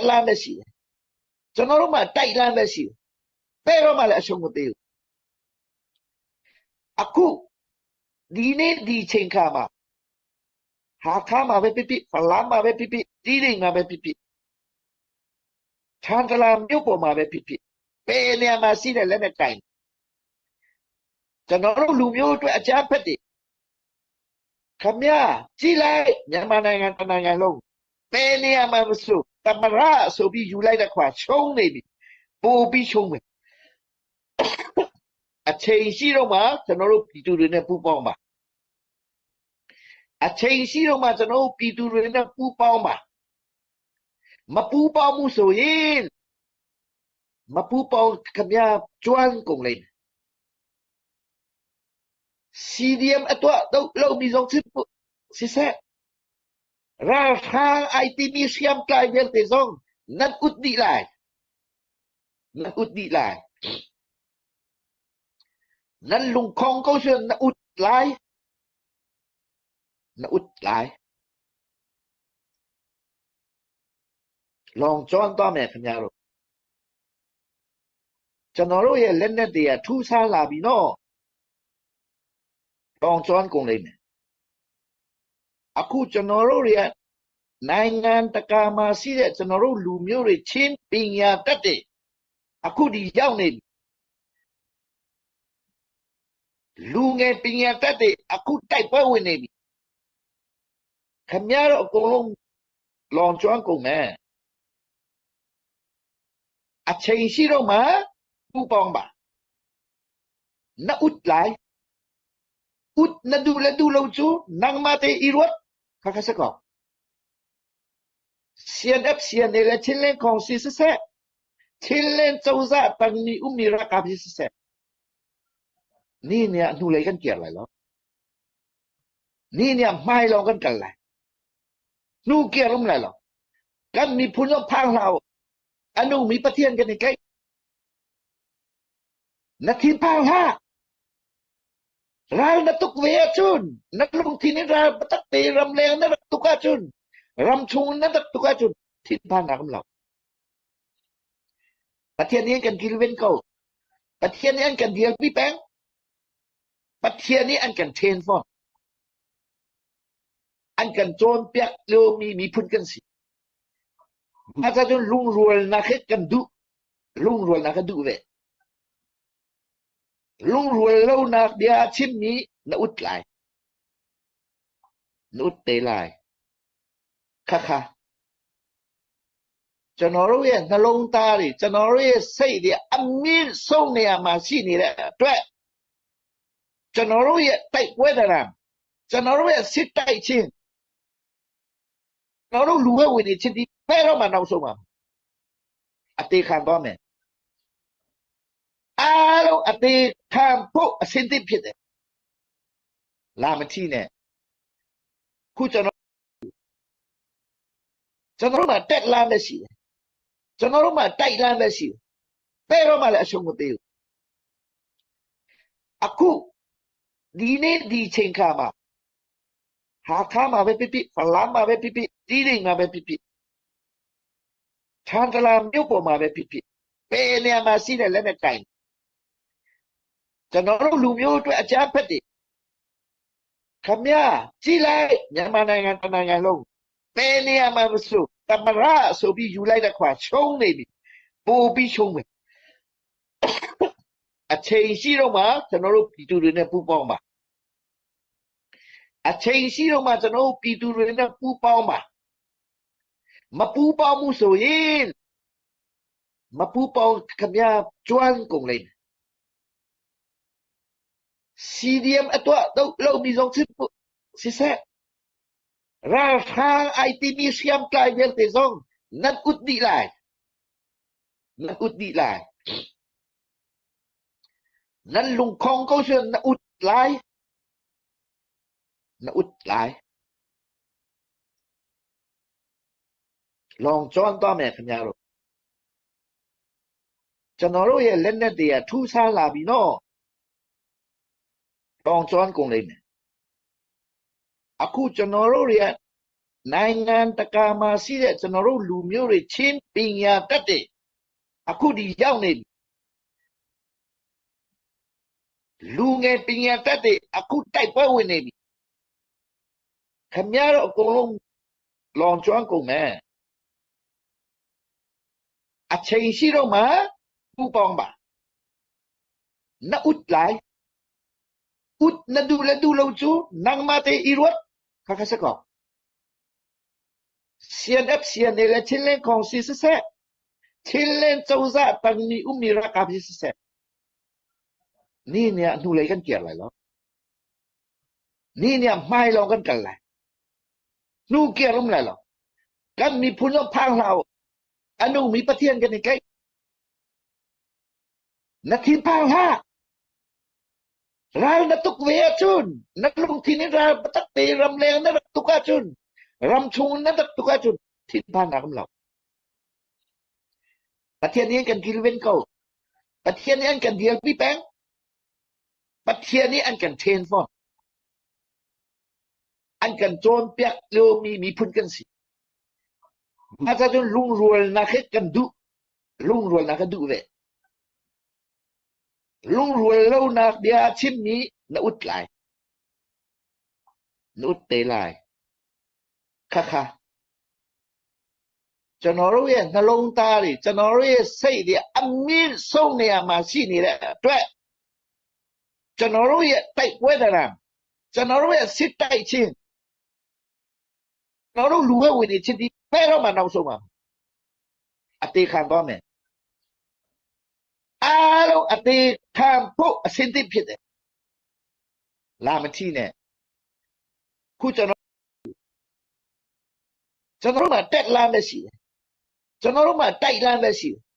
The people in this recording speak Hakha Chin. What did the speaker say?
lan ပဲရှိတယ်ကျွန်တော်တို့မှတိုက်လန်းပဲရှိတယ်ပဲ့တော့မှလည်းအရှုံးမပေးဘူးအခုဒီနေ့ဒီချိန်ခါမှာဟာခါမှာပဲဖြစ်ဖြစ်ဖလားမှာပဲဖြစ်ဖြစ်တီးတိမ်မှာပဲဖြစ်ဖြစ်ထန်တလာမြို့ပေါ်မှာပဲဖြစ်ဖြစ်ဘယ်နေရာမှာရှိတဲ့လက်နဲ့ကင်ကျွန်တော်တို့လူမျိုးအတွက်အကြမ်းဖက်တယ်ခမရကြည့်လိုက်မြန်မာနိုင်ငံတနိုင်ငံလုံးဘယ်နေရာမှာမဆိုတမရဆိုပြီးယူလိုက်တဲ့ခွာရှုံးနေပြီပိုပြီးရှုံးမယ်အချိန်ရှိတော့မှကျွန်တော်တို့ပြည်သူတွေနဲ့ပူးပေါင်းပါအချိန်ရှိတော့မှကျွန်တော်တို့ပြည်သူတွေနဲ့ပူးပေါင်းပါမပူးပေါင်းမှုဆိုရင်မပူးပေါင်းခမရကျွမ်းကုန်လိမ့်မယ် CDM အတွက်တော့လုံမီဆုံးစစ်စစ်ဆက် ralhrang ai timi hriamtlai vialte zong nan ut dih lai nan ut dih lai nan lungkhong ko cun na ut lai na ut lai လောင်ကျွမ်းသွားမယ်ခင်ဗျားတို့ကျွန်တော်တို့ရဲ့လက်နက်တွေကထူးဆန်းလာပြီနော်လောင်ကျွမ်းကုန်လိမ့်မယ်အခုကျွန်တော်တို့တွေကနိုင်ငံတကာမှာရှိတဲ့ကျွန်တော်တို့လူမျိုးတွေချင်းပညာတတ်တယ်အခုဒီရောက်နေလူငယ်ပညာတတ်တယ်အခုတိုက်ပွဲဝင်နေပြီခင်ဗျားတို့အကုန်လုံးလောင်ကျွမ်းကုန်မယ်အချိန်ရှိတော့မှပူပေါင်းပါနဥတ်လိုက်ဥတ်နဒူလဒူလုံးချူနန်မတေအီရတ်ခခစကော CNF CNA และချင်းလင်းကောင်စီစစ်ဆက်ချင်းလင်းကျုံစားတန်နီဥမီရကပ်စစ်ဆက်นี่เนี่ยหนูเลยกันเกียร์อะไรแล้วนี่เนี่ยไม่ลองกันกันเลยนูเกียร์ลงเลยหรอกันมีพุนต้องพังเราอนุมีประเทียนกันอีกไกนาทีพังฮะ ral na tuk ve ahcun na lungthin in ral biatak te ramleng na rak tuk ahcun ramchung na rak tuk ahcun thinphan um lo. Pathian nih an kan kilven ko. Pathian nih an kan dirpi peng. Pathian nih an kan ṭhen fawn. An kan cawnpiak liomi miphun kan si. Mah cun lungrualnak hi kan duh. Lungrualnak kan duh ve. Lungrual lonak bia a chimmi na ut lai. Na ut te lai. Khakha. ကျွန်တော်တို့ရဲ့နှလုံးသားတွေကျွန်တော်တို့ရဲ့စိတ်တွေအမြင့်ဆုံးနေရာမှာရှိနေတဲ့အတွက်ကျွန်တော်တို့ရဲ့တိုက်ပွဲတရံကျွန်တော်တို့ရဲ့စစ်တိုက်ခြင်းကျွန်တော်တို့လူဝဲဝင်နေချင်းဒီဘယ်တော့မှနောက်ဆုံးမှာအသေးခံသွားမယ်အားလုံးအသေးခံဖို့အဆင်သင့်ဖြစ်တယ်လာမထီနဲ့ခုကျွန်တော်ကျွန်တော်တို့မှာတက်လမ်းပဲရှိတယ်ကျွန်တော်တို့မှာတိုက်လမ်းပဲရှိတယ်ဘယ်တော့မှလည်းအရှုံးမပေးဘူးအခုဒီနေ့ဒီချိန်ခါမှာဟာခါမှာပဲဖြစ်ဖြစ်ဖလားမှာပဲဖြစ်ဖြစ်တီးတိမ်မှာပဲဖြစ်ဖြစ်ထန်တလာမြို့ပေါ်မှာပဲဖြစ်ဖြစ်ဘယ်နေရာမှာရှိတဲ့လက်နဲ့ကင်ကျွန်တော်တို့လူမျိုးအတွက်အကြမ်းဖက်တယ်ခမရကြည့်လိုက်မြန်မာနိုင်ငံတနိုင်ငံလုံးဘယ်နေရာမှာမဆိုတမရဆိုပြီးယူလိုက်တဲ့ခွာရှုံးနေပြီပိုပြီးရှုံးမယ်အချိန်ရှိတော့မှကျွန်တော်တို့ပြည်သူတွေနဲ့ပူးပေါင်းပါအချိန်ရှိတော့မှကျွန်တော်တို့ပြည်သူတွေနဲ့ပူးပေါင်းပါမပူးပေါင်းမှုဆိုရင်မပူးပေါင်းခမရကျွမ်းကုန်လိမ့်မယ် CDM အတွက်တော့လုံမီဆုံးစစ်စစ်ဆက် ralhrang ai timi hriamtlai vialte zong nan ut dih lai nan ut dih lai nan lungkhong ko cun na ut lai na ut lai လောင်ကျွမ်းသွားမယ်ခင်ဗျားတို့ကျွန်တော်တို့ရဲ့လက်နက်တွေကထူးဆန်းလာပြီနော်လောင်ကျွမ်းကုန်လိမ့်မယ်အခုကျွန်တော်တို့တွေက နိုင်ငံတကာမှာရှိတဲ့ကျွန်တော်တို့လူမျိုးတွေချင်းပညာတတ်တွေအခုဒီရောက်နေပြီလူငယ်ပညာတတ်တွေအခုတိုက်ပွဲဝင်နေပြီခင်ဗျားတို့အကုန်လုံးလောင်ကျွမ်းကုန်မယ်အချိန်ရှိတော့မှပူပေါင်းပါ na ut lai ut na du le du lo cu nangmah te i ruat khakha si ko CNF CNA le Chinland Council siseh Chinland cozah tangmi ummi ralkap hi siseh ni ni ah hnulei kan kir lai lo ni ni ah hmai lawng kan kal lai hnu kir um lai lo kan miphun zong phang hlah u a nungmi Pathian kan i tlaih Na thinphang hlah. Ral na tuk ve ahcun, na lungthin in ral biatak tein ramleng na rak tuk ahcun, ramchung na rak tuk ahcun thinphannak um lo. Pathian nih an kan kilven ko. Pathian nih an kan dirpi peng. Pathian nih an kan ṭhen fawn. An kan cawnpiak liomi miphun kan si. Mah cun lungrualnak hi kan duh. Lungrualnak ka duh ve. Lungrual lonak bia a chimmi na ut lai. Na ut te lai. Khakha. ကျွန်တော်တို့ရဲ့နှလုံးသားတွေကျွန်တော်တို့ရဲ့စိတ်တွေအမြင့်ဆုံးနေရာမှာရှိနေတဲ့အတွက်ကျွန်တော်တို့ရဲ့တိုက်ပွဲတရံကျွန်တော်တို့ရဲ့စစ်တိုက်ခြင်းကျွန်တော်တို့လူဝဲဝင်နေခြင်းဒီဘယ်တော့မှနောက်ဆုံးမှာ အသေးခံသွားမယ်အားလုံးအသေးခံဖို့အဆင်သင့်ဖြစ်တယ်လာမထီနဲ့ခုကျွန်တော်ကျွန်တော်တို့မှာတက်လမ်းပဲရှိတယ်ကျွန်တော်တို့မှာတိုက်လမ်းပဲရှိတယ်။